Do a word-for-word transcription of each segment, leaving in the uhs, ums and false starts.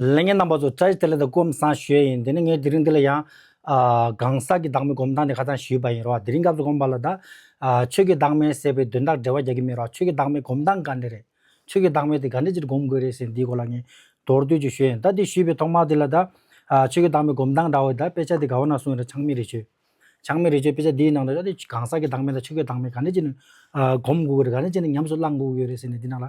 ལྷན་རྒྱས་རྣམ་པ་ཚོ་བཀྲ་ཤིས་བདེ་ལེགས་དང་སྐུ་ཁམས་བཟང་ཞུ་ཡས་ཡིན། དེ་ནས་ངས་དེ་རིང་འདི་ལ་ཡང་ཨ་གང་ཟག་གི་བདག་མེད་སྒོམ་སྟངས་དེ་ཁ་སང་ཞུས་པ་ཡིན་རོ། དེ་རིང་སྐབས་སུ་གོམས་པ་ལ་ད་ཨ་ཆོས་ཀྱི་བདག་མེད་ཟེར་བའི་དོན་དག་འབྲེལ་བ་རྒྱག་གི་མེད་རོ། ཆོས་ཀྱི་བདག་མེད་སྒོམ་སྟངས་ག་འདྲ་རེད། ཆོས་ཀྱི་བདག་མེད་དེ་ག་འདྲ་ཅིག་སྒོམ་དགོས་རེད་ཟེར་འདིའི་སྐོར་ལ་ངས་མདོར་བསྡུས་ཅིག་ཞུས་ཡིན། ད་འདི་ཞུས་པའི་ཐོག་མ་དེ་ལ་ད་ཨ་ཆོས་ཀྱི་བདག་མེད་སྒོམ་སྟངས་འདྲ་བོ་ད་དཔེ་ཆ་དེ་ག་བ་ན་གསུངས་ཡོད་རེད། ཆགས་མེད་རིག་བྱེད། ཆགས་མེད་རིག་བྱེད་དཔེ་ཆ་འདིའི་ནང་ལ་ད་དེ་གང་ཟག་གི་བདག་མེད་དང་ཆོས་ཀྱི་བདག་མེད་ག་འདྲ་ཅིག་ནས་ཨ་སྒོམ་དགོས་ཀྱི་རེད། ག་འདྲ་ཅིག་ནས་ཉམས་སུ་བླང་དགོས་ཀྱི་ཡོད་རེད་ཟེར་ནས་འདི་ནང་ལ་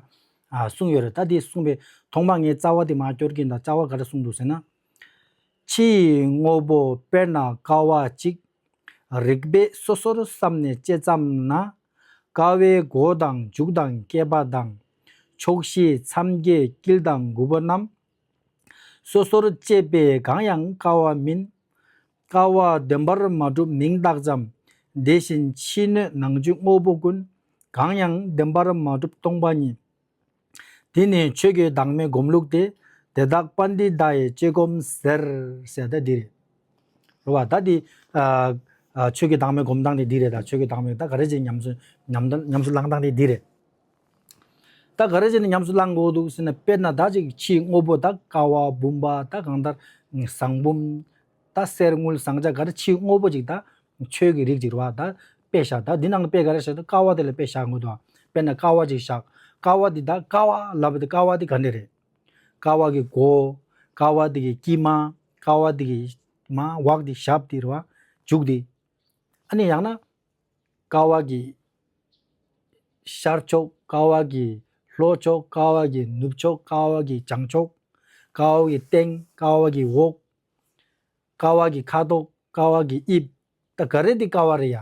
ཨ་གསུངས་ཡོད་རེད། ད་འདི་གསུངས་པའི་ཐོག་མ་ངས་རྩ་བ་དེ་མར་སྐྱོར་གྱིན། ད་རྩ་བ་ག་འདྲ་གསུངས་འདུག་ཟེར་ན། ཕྱི་ཡི་དངོས་པོ་དཔེར་ན་ཀ་བ་གཅིག་རིགས་པས་སོ་སོར་བསམས་ནས་དཔྱད་ཙམ་ན། ཀ་བའི་མགོ་དང་མཇུག་དང་སྐེད་པ་དང་། ཕྱོགས་བཞི་མཚམས་བརྒྱད་དཀྱིལ་དང་དགུ་པོ་རྣམས། སོ་སོར་དཔྱད་པས་གང་ཡང་ཀ་བ་མིན། ཀ་བ་བདེན་པར་མ་གྲུབ་མིང་བཏགས་ཙམ། དེ་བཞིན་ཕྱི་སྣོད་ནང་བཅུད་དངོས་པོ་ཀུན། གང་ཡང་བདེན་པར་མ་གྲུབ་སྟོང་པ་ཉིད། དེ་ནི་ཆོས་ཀྱི་བདག་མེད་སྒོམ་ལུགས་ཏེ། དེ་དག་པཎྜི་ཏ་ཡི་དཔྱད་སྒོམ་ཟེར། ཟེར་ད་འདི་རེད། རེད་བ། ད་འདི་ཨ་ཨ་ཆོས་ཀྱི་བདག་མེད་སྒོམ་སྟངས་དེ་འདི་རེད། ད་ཆོས་ཀྱི་བདག་མེད་ད་ག་རེ་བྱས་ཉམས་སུ་ཉམས་ཉམས་སུ་བླང་སྟངས་དེ་འདི་རེད། ད་ག་རེ་བྱས་ནས་ཉམས་སུ་བླང་དགོས་འདུག་ཟེར་ན། དཔེར་ན་ད་ཅིག་ཕྱིའི་དངོས་པོ་ད་ཀ་བ་བུམ་པ་ད་གང་ལྟར་ཟངས་བུམ་ད་གསེར་དངུལ་ཟངས་ལྕགས་ག་རེ་ཕྱིའི་དངོས་པོ་ཅིག་ད་ཆོས་ཀྱི་རིགས་ཅིག་རེད་བ། ད་དཔེ་བཞག་ད་འདི་ནང་ལ་དཔེ་ག་རེ་བཞག་ད་ཀ་བ་དེ་ལ་དཔེ་བཞག་དགོས་འདུག་དཔེར་ན་ཀ་བ་ཅིག་བཞག་ཀ་བ་འདི་ད་ཀ་བ་ལབ་པ་དེ་ཀ་བ་འདི་ག་འདྲ་རེད། ཀ་བ་གི་མགོ། ཀ་བ་འདི་གི་དཀྱིལ་མ། ཀ་བ་འདི་གི་མ་འོག་འདི་ཞབས་འདི་རེད་བ། མཇུག་འདི། ཨ་ནི་ཡང་ན་ཀ་བ་གི་ཤར་ཕྱོགས། ཀ་བ་གི་ལྷོ་ཕྱོགས། ཀ་བ་གི་ནུབ་ཕྱོགས། ཀ་བ་གི་བྱང་ཕྱོགས། ཀ་བ་གི་སྟེང་། ཀ་བ་གི་འོག་ཀ་བ་གི་ཁ་དོག་ཀ་བ་གི་དབྱིབས། ད་ག་རེ་འདི་ཀ་བ་རེད་ཡ།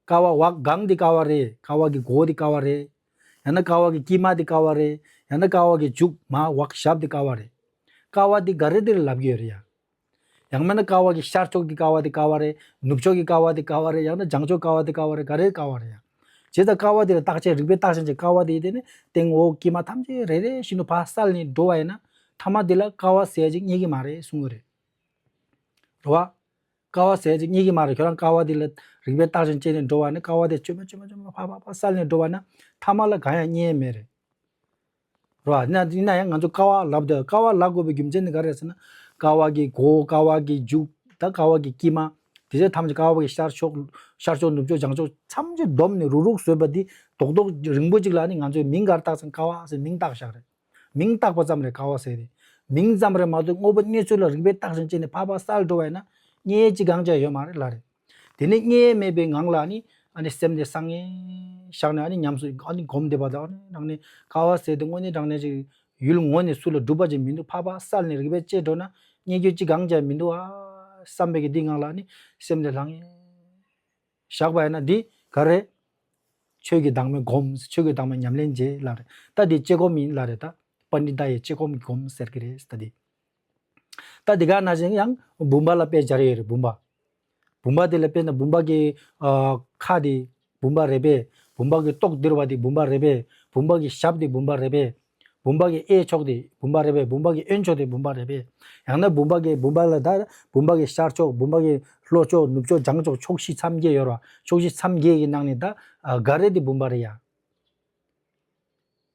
ཀ་བ་འོག་སྒང་འདི་ཀ་བ་རེད། ཀ་བ་གི་མགོ་འདི་ཀ་བ་རེད། ཡང་ན་ཀ་བ་གི་དཀྱིལ་མ་འདི་ཀ་བ་རེད། ཡང་ན་ཀ་བ་གི་མཇུག་མ་འོག་ཞབས་འདི་ཀ་བ་རེད། ཀ་བ་འདི་ག་རེ་འདིར་ལབ་ཀྱི་ཡོད་རེད་ཡ། ཡང་མིན་ན་ཀ་བ་གི་ཤར་ཕྱོགས་ཀྱི་ཀ་བ་འདི་ཀ་བ་རེད། ནུབ་ཕྱོགས་ཀྱི་ཀ་བ་འདི་ཀ་བ་རེད། ཡང་ན་བྱང་ཕྱོགས་ཀ་བ་འདི་ཀ་བ་རེད། ག་རེ་ཀ་བ་རེད་ཡ། བྱས་ཙང་ཀ་བ་འདི་ལ་བརྟག་དཔྱད་རིགས་པས་བརྟག་དཔྱད་བྱས་ཀ་བ་འདི་དེ་ནི་སྟེང་འོག་དཀྱིལ་མ་ཐམས་ཅད་རེ་རེ་བཞིན་དུ་ཕར་བསལ་ནས་འགྲོ་བ་ཡིན་ན། ཐ་མ་འདི་ལ་ཀ་བ་ཟེར་ཅིག་རྙེད་ཀྱི་མ་རེད་གསུང་གི་རེད། རེད་བ། ཀ་བ་ཟེར་ཅིག་རྙེད་ཀྱི་མ་རེད། ཁྱོད་རང་ཀ་བ་འདི་ལ་རིགས་པས་བརྟག་ཅིང་དཔྱད་ནས་འགྲོ་བ་ནི་ཀ་བ་དེ་བཅོས་མ་བཅོས་མ་བཅོས་མ་ཕར་ཕར་ཕར་བསལ་ནས་འགྲོ་བ་ན་ཐ་མ་ལ་གང་ཡང་རྙེད་མེད་རེད། རེད་བ། ཡིན་ན་ཡང་ང་ཚོ་ཀ་བ་ལབ་དུས་ཀ་བ་ལབ་དགོས་པའི་རྒྱུ་མཚན་ནི་ག་རེ་རེད་ཟེར་ན། ཀ་བ་གི་མགོ། ཀ་བ་གི་མཇུག་ད་ཀ་བ་གི་དཀྱིལ་མ། དེ་ཚོ་ཐམས་ཅད་ཀ་བ་གི་ཤར་ཕྱོགས་ཤར་ཕྱོགས་ནུབ་ཕྱོགས་བྱང་ཕྱོགས་ཐམས་ཅད་བསྡོམས་ནས་རུག་རུག་བཟོས་པ་འདི་རྡོག་རྡོག་རིང་པོ་ཅིག་ལ་ནི་ང་ཚོས་མིང་ག་རེ་བཏགས་ཟེར་ན་ཀ་བ་ཟེར་མིང་བཏགས་བཞག་རེད། མིང་བཏགས་པ་ཙམ་རེད་ཀ་བ་ཟེར་དེ། མིང་ཙམ་རེད་མ་གཏོགས་དངོས་པོ་གནས་ཚུལ་ལ་རིགས་པས་བརྟག་ཅིང་དཔྱད་ནས་ཕར་ཕར་བསལ་འགྲོ་བ་ཡིན་ན་རྙེད་ཅིག་གང་ཅིག་ཡོད་མ་རེད་ལ་རེད། དེ་ནས་རྙེད་མེད་པའི་ངང་ལ་ནི་ཨ་ནི་སེམས་དེ་སངས་ངེ་བཞག་ནས་ཨ་ནི་ཉམས་སུ་ཨ་ནི་སྒོམ་བསྡད་པ་དང་ཨ་ནི་རང་ནས་ཀ་བ་ཟེར་དེ་དངོས་གནས་དྲང་གནས་ཅིག་ཡུལ་ངོ་ནས་སུ་ལ་གྲུབ་པ་ཅིག་མི་འདུག་ཕར་ཕར་བསལ་ནས་རིགས་པས་དཔྱད་འགྲོ་ན་རྙེད་རྒྱུ་ཅིག་གང་ཅིག་མི་འདུག་ཨ་བསམ་པའི་གི་འདི་ངང་ལ་ནི་སེམས་དེ་ལྷང་ངེ་བཞག་པ་ཡིན་ན་འདི་ག་རེ། ཆོས་ཀྱི་བདག་མེད་སྒོམ། ཆོས་ཀྱི་བདག་མེད་ཉམས་ལེན་བྱེད་ལབ་རེད། ད་འདི་དཔྱད་སྒོམ་ཡིན་ལབ་རེད། ད་པཎྜི་ཏ་ཡི་དཔྱད་སྒོམ་སྒོམ་ཟེར་གྱི་རེད་ད་འདི། ད་འདི་ག་ནང་བཞིན་ཡང་བུམ་པ་ལ་དཔེ་སྦྱར་ཡོད་རེད་བུམ་པ། བུམ་པ་དེ་ལ་དཔེར་ན་བུམ་པ་གི་ཨ་ཁ་དེ་བུམ་པ་རེད་པས། བུམ་པ་གི་ཏོག་ལྡིར་བ་དེ་བུམ་པ་རེད་པས། བུམ་པ་གི་ཞབས་དེ་བུམ་པ་རེད་པས། བུམ་པ་གི་གཡས་ཕྱོགས་དེ་བུམ་པ་རེད་པས། བུམ་པ་གི་གཡོན་ཕྱོགས་དེ་བུམ་པ་རེད་པས། ཡང་ན་བུམ་པ་གི་བུམ་པ་ལ་ད་བུམ་པ་གི་ཤར་ཕྱོགས། བུམ་པ་གི་ལྷོ་ཕྱོགས། ནུབ་ཕྱོགས། བྱང་ཕྱོགས། ཕྱོགས་བཞི་མཚམས་བརྒྱད་ཡོད་རེད་བ། ཕྱོགས་བཞི་མཚམས་བརྒྱད་ཀྱི་ནང་ནས་ད་ཨ་ག་རེ་དེ་བུམ་པ་རེད་ཡ།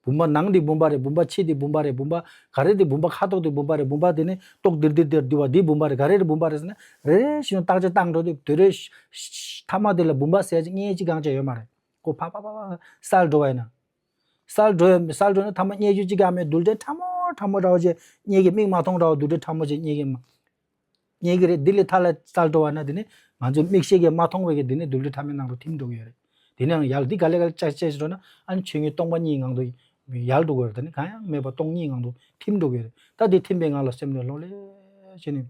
བུམ་པ་ནང་དེ་བུམ་པ་རེད། བུམ་པ་ཕྱི་དེ་བུམ་པ་རེད། བུམ་པ་ག་རེ་དེ་བུམ་པ་ཁ་དོག་དེ་བུམ་པ་རེད། བུམ་པ་དེ་ནི་ཏོག་ལྡིར་ལྡིར་ལྡིར་ལྡིར་བ་དེ་བུམ་པ་རེད། ག་རེ་རེད་བུམ་པ་རེད་ཟེར་ན་རེ་རེ་བཞིན་དུ་བརྟག་དཔྱད་བཏང་འགྲོ་དུས་དེ་རེ་ཐ་མ་དེ་ལ་བུམ་པ་ཟེར་ཅིག་རྙེད་ཅིག་གང་ཅིག་ཡོད་མ་རེད། ཁོ་ཕ་ཕ་ཕ་ཕ་བསལ་འགྲོ་བ་ཡིན་ན། བསལ་འགྲོ་ཡ་བསལ་འགྲོ་ན་ཐ་མ་རྙེད་རྒྱུ་གཅིག་ཀྱང་མེད། རྡུལ་ཕྲན་ཕྲ་མོ་ཕྲ་མོ་འདྲ་བོ་ཅིག་རྙེད་ཀྱི། མིག་མ་མཐོང་འདྲ་བོ་རྡུལ་ཕྲན་ཕྲ་མོ་ཅིག་རྙེད་ཀྱི་མ་རྙེད་ཀྱི་རེད། འདི་ལས་ཐ་ལ་བསལ་འགྲོ་བ་ན་དེ་ནི་ང་ཚོ་མིག་ཤེས་ཀྱིས་མ་མཐོང་བའི་གི་དེ་ནི་རྡུལ་ཕྲན་ཕྲ་མོའི་ནང་དུ་ཐིམ་འགྲོ་གི་ཡོད་རེད། དེ་ནི་ཡང་ཡལ་འདི་ག་ལེ་ག་ལེ་ཅག་ཅེས་འགྲོ་ན་ཨ་ནི་ཆོས་ཉིད་སྟོང་པ་ཉིད་ངང་དུ་ཡལ་འགྲོ་གི་ཡོད་རེད། དེ་ནི་གང་ཡང་མེད་པ་སྟོང་ཉིད་ངང་དུ་ཐིམ་འགྲོ་གི་ཡོད་རེད། ད་དེ་ཐིམ་པའི་ངང་ལ་སེམས་ནི་ལྷོད་ལྷོད་བྱས་ནས།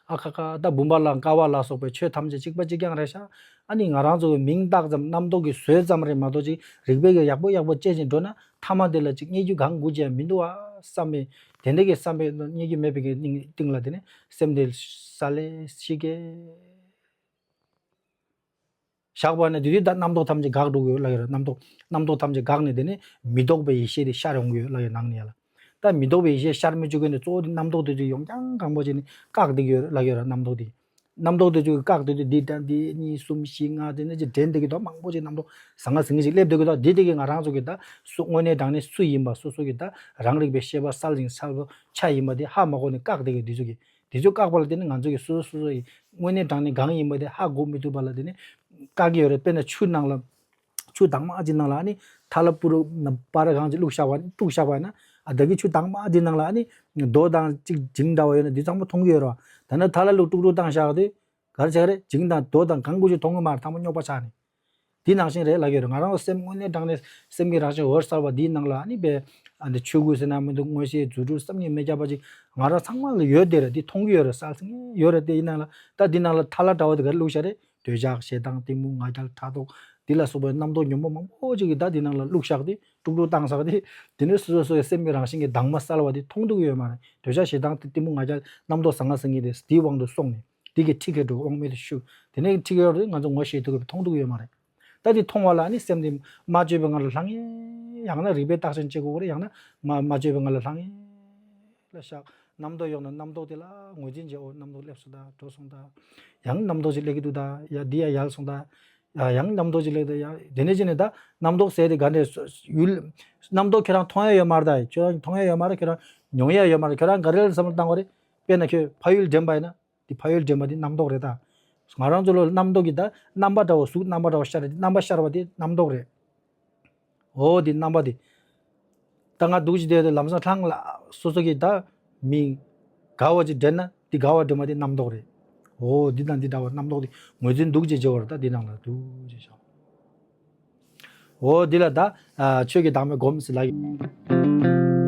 ཨ་ཁ་ཁ། ད་བུམ་པ་ལ་ཀ་བ་ལ་སོགས་པའི་ཆོས་ཐམས་ཅད་གཅིག་པ་གཅིག་རྐྱང་རེད་ཤག་ཨ་ནི་ང་རང་ཚོ་གི་མིང་བཏགས་ཙམ་རྣམ་རྟོག་གིས་བཟོས་ཙམ་རེད་མ་གཏོགས་ཅིག་རིགས་པས་ཀྱི་ཡག་པོ་ཡག་པོ་དཔྱད་ཅིང་འགྲོ་ན་ཐ་མ་དེ་ལ་ཅིག་རྙེད་རྒྱུ་གང་དགོས་ཀྱི་མི་འདུག་ཨ་བསམ་པའི་དེ་འདྲ་གི་བསམ་པའི་རྙེད་རྒྱུ་མེད་པའི་གི་སྟེང་ལ་དེ་ནི་སེམས་དེ་བསལ་ལེ་ཤི་གེ། བཞག་པ་ནི་དེ་དུས་ད་རྣམ་རྟོག་ཐམས་ཅད་འགག་འགྲོ་གི་ཡོད་ལབ་ཡོད་ར། རྣམ་རྟོག་རྣམ་རྟོག་ཐམས་ཅད་འགག་ནས་དེ་ནས་མི་རྟོག་པའི་ཡེ་ཤེས་དེ་ཤར་ཡོང་གི་ཡོད་ལབ་ཡོད་ནང་ནས་ཡ་ལ། ད་མི་རྟོག་པའི་ཡེ་ཤེས་ཤར་མི་བཅུག་གི་ནས་གཙོ་བོ་དེ་རྣམ་རྟོག་དེ་ཚོ་ཡོང་རྐྱང་གང་པོ་བྱས་ནས་བཀག་བསྡད་ཀྱི་ཡོད་ལབ་ཡོད་ར། རྣམ་རྟོག་དེ་ རྣམ་རྟོག་དེ་ཚོ་གི་བཀག་སྡོད་དུས་འདི་དང་འདི་གཉིས་གསུམ་བཞི་ལྔ་དེ་ནས་ཅིག་འདྲེན་བསྡད་ཀྱི་འདུག་མང་པོ་ཅིག་རྣམ་རྟོག་ཟང་ངེ་ཟིང་ངེ་ཅིག་སླེབས་བསྡད་ཀྱི་འདུག་འདི་དེ་གི་ང་རང་ཚོ་གི་ད་སུ་དངོས་གནས་དྲང་གནས་སུ་ཡིན་པ་སོ་སོ་གི་ད་རང་རིག་པའི་ཤེས་པ་གསལ་ཞིང་གསལ་པོ་ཆ་ཡིན་པ་དེ་ཧ་མ་གོ་ནས་བཀག་བསྡད་ཀྱི་འདི་ཚོ་གི་དེ་ཚོ་བཀག་པ་ལ་བརྟེན་ནས་ང་ཚོ་གི་སོ་སོ་སོ་སོ་ཡི་དངོས་གནས་དྲང་གནས་གང་ཡིན་པ་དེ་ཧ་གོ་མི་ཐུབ་པ་ལ་བརྟེན་ནས་བཀག་གི་ཡོད་རེད། དཔེར་ན་ཆུ་ནང་ལ། ཆུ་དྭངས་མ་ཅིག་ནང་ལ་ཨ་ནི་ཐལ་བ་སྤུ་རུ་ན་པར་གང་ཅིག་བླུགས་བཞག་པ་ནི་བླུགས་བཞག་པ་ན་ཨ་ད་གི་ཆུ་དྭངས་མ་ཅིག་ནང་ལ་ཨ་ནི་རྡོ་དང་ཅིག་འཇིང་འདྲ་བ་ཡོད་ན་འདི་ཚང་མ་མཐོང་གི་ཡོད་རེད་བ། ད་ནི་ཐལ་བ་བླུགས་དཀྲུག་དཀྲུག་བཏང་བཞག་དུས་ག་རེ་བྱས་རེད། འཇིང་དང་རྡོ་དང་གང་དགོས་ཆུ་མཐོང་གི་མ་རེད། ཚང་མ་རྙོག་པ་ཆགས་ནས། འདི་ནང་བཞིན་རེད་ལབ་ཀྱི་ཡོད་རེད། ང་རང་ལ་སེམས་དངོས་གནས་དྲང་གནས་སེམས་ཀྱི་རང་བཞིན་འོད་གསལ་བ་འདིའི་ནང་ལ་ཨ་ནི་པའི་ཨ་འདི་ཆོས་སྐུ་ཟེར་ན་མི་འདུག་མངོན་ཤེས་རྫུ་འཕྲུལ་བསམ་གྱིས་མི་ཁྱབ་པ་ཅིག་ང་རང་ཚང་མ་ལ་ཡོད་དེ་རེད། འདི་མཐོང་གི་ཡོད་རེད། གསལ་ཞིང་ཡོད་རེད། དེ་ཡིན་ནང་ལ་ད་འདི་ནང་ལ་ཐལ་བ་འདྲ་བ་དེ་ག་རེ་བླུགས་བཞག་རེད། འདོད་ཆགས་ཞེ་སྡང་གཏི་མུག་ང་རྒྱལ་ཕྲག་དོག་འདི་ལ་སོགས་པའི་རྣམ་རྟོག་ཉོན་མོངས་མང་པོ་ཅིག་གིས་ད་འདི་ནང་ལ་བླུགས་བཞག་སྟེ་དཀྲུག་དཀྲུག་བཏང་བཞག་སྟེ་དེ་ནས་སོ་སོ་སོའི་སེམས་ཀྱི་རང་བཞིན་གྱི་དྭངས་མ་གསལ་བ་དེ་མཐོང་ཐུབ་ཀྱི་ཡོད་མ་རེད། འདོད་ཆགས་ཞེ་སྡང་གཏི་མུག་ང་རྒྱལ་རྣམ་རྟོག་ཟང་ངེ་ཟིང་ངེ་དེ་དེའི་དབང་དུ་སོང་ནས་དེ་གི་ཁྲིད་ཀྱི་འགྲོ་དབང་མེད་དུ་ཞུགས། དེ་ནས་ཁྲིད་ཀྱི་འགྲོ་ང་ཚོ་ངོ་ཤེས་ཐུབ་ཀྱི་མཐོང་ཐུབ་ཀྱི་ཡོད་མ་རེད། ད་དེ་མཐོང་བ་ལ་ནི་སེམས་དེ་མ་བཅོས་པའི་ངང་ལ་ལྷང་ངེ་ཡང་ན་རིག་པའི་རྟགས་ཅན་བྱེད་དགོས་རེད། ཡང་ན་མ་མ་བཅོས་པའི་ངང་ལ་ལྷང་ངེ་ལ་བཞག་རྣམ་རྟོག་ཡོང་ན་རྣམ་རྟོག་དེ་ལ་ངོས་འཛིན་བྱེད། འོ་རྣམ་རྟོག་སླེབས་སོང་ད། འགྲོ་སོང་ད། ཡང་རྣམ་རྟོག་ཅིག་སླེབས་ཀྱི་འདུག་ད། ཡ་འདི་ཡ་ཡལ་སོང་ད། ཡ་ཡང་རྣམ་རྟོག་ཅིག་སླེབས་ད། ཡ་དེ་ནས་ཅི་ནས་ད་རྣམ་རྟོག་ཟེར་དེ་ག་འདྲས་ཡུལ། རྣམ་རྟོག་ཁྱོད་རང་མཐོང་ཡ་ཡོད་མ་རེད། ད་ཁྱོད་རང་མཐོང་ཡ་ཡོད་མ་རེད། ཁྱོད་རང་མྱོང་ཡ་ཡོད་མ་རེད། ཁྱོད་རང་ག་རེ་ལ་བསམ་བློ་བཏང་དགོས་རེད། དཔེར་ན་ཁྱོད་ཕ་ཡུལ་འདྲེན་པ་ཡིན་ན། དེ་ཕ་ཡུལ་འདྲེན་པ་དེ་རྣམ་རྟོག་རེད་ད། ང་རང་ཚོ་ལ་རྣམ་རྟོག་གི་ད་རྣམ་པ་འདྲ་བོ་གཟུགས་རྣམ་པ་འདྲ་བོ་ཤར་རེད། རྣམ་པ་ཤར་བ་དེ་རྣམ་རྟོག་རེད། འོ་དེ་རྣམ་པ་དེ། ད་ང་འདུག་ཅིག་བསྡད་དེ་ལམ་སང་ལྷང་ལ་སོ་སོ་གི་ད་མི་དགའ་བ་ཅིག་དྲན་ན་དེ་དགའ་བ་དྲན་པ་དེ་རྣམ་རྟོག་རེད། འོ་འདི་དང་འདི་འདྲ་བ་རྣམ་རྟོག་དེ་ངོས་འཛིན་འདུག་ཅེས་བྱེད་བར་ད་འདི་ནང་ལ་འདུག་ཅེས་བྱ། འོ་འདི་ལ་ད་ཆོས་ཀྱི་བདག་མེད་སྒོམ་ཟེར་ལ།